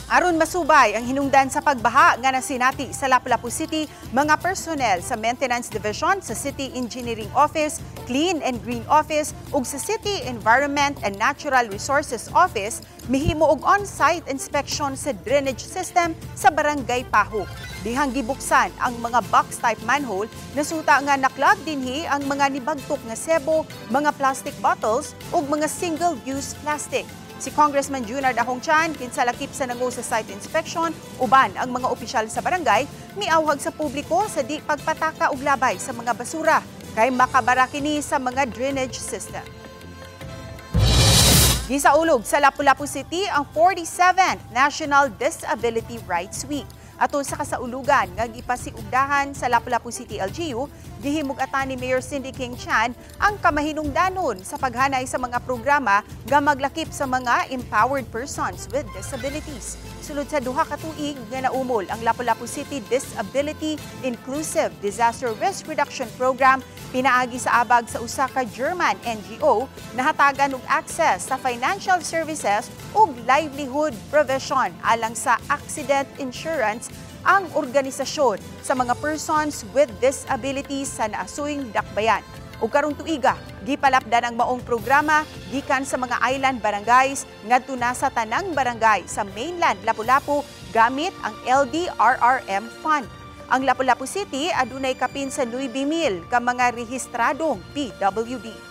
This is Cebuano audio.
Aron masubay ang hinungdan sa pagbaha nga nasinati sa Lapu-Lapu City, mga personnel sa Maintenance Division sa City Engineering Office, Clean and Green Office ug sa City Environment and Natural Resources Office mihimo og on-site inspection sa drainage system sa Barangay Paho. Dihang gibuksan ang mga box-type manhole, nasuta nga na-clog dinhi ang mga nibagtok nga sebo, mga plastic bottles ug mga single-use plastic. Si Congressman Junard Ahong Chan, kinsa lakip sa nangu sa site inspection, uban ang mga opisyal sa barangay, miawhag sa publiko sa di pagpataka og labay sa mga basura kay makabara kini sa mga drainage system. Gisaulog sa Lapu-Lapu City ang 47th National Disability Rights Week. Atol sa kasaulugan nga gipasiugdahan sa Lapu-Lapu City LGU, gihimug-atan ni Mayor Cindy King Chan ang kamahinungdanon sa paghanay sa mga programa nga maglakip sa mga empowered persons with disabilities. Sulod sa 2 ka tuig nga naumol ang Lapu-Lapu City Disability Inclusive Disaster Risk Reduction Program pinaagi sa abag sa usa ka German NGO, nahatagan og access sa financial services ug livelihood provision alang sa accident insurance ang organisasyon sa mga persons with disabilities sa naasuyng dakbayan. Ug karong tuiga, gipalapdan ang maong programa gikan sa mga island barangays ngadto na sa tanang barangay sa mainland Lapu-Lapu gamit ang LDRRM Fund. Ang Lapu-Lapu City adunay kapin sa 9,000 ka mga rehistradong PWD.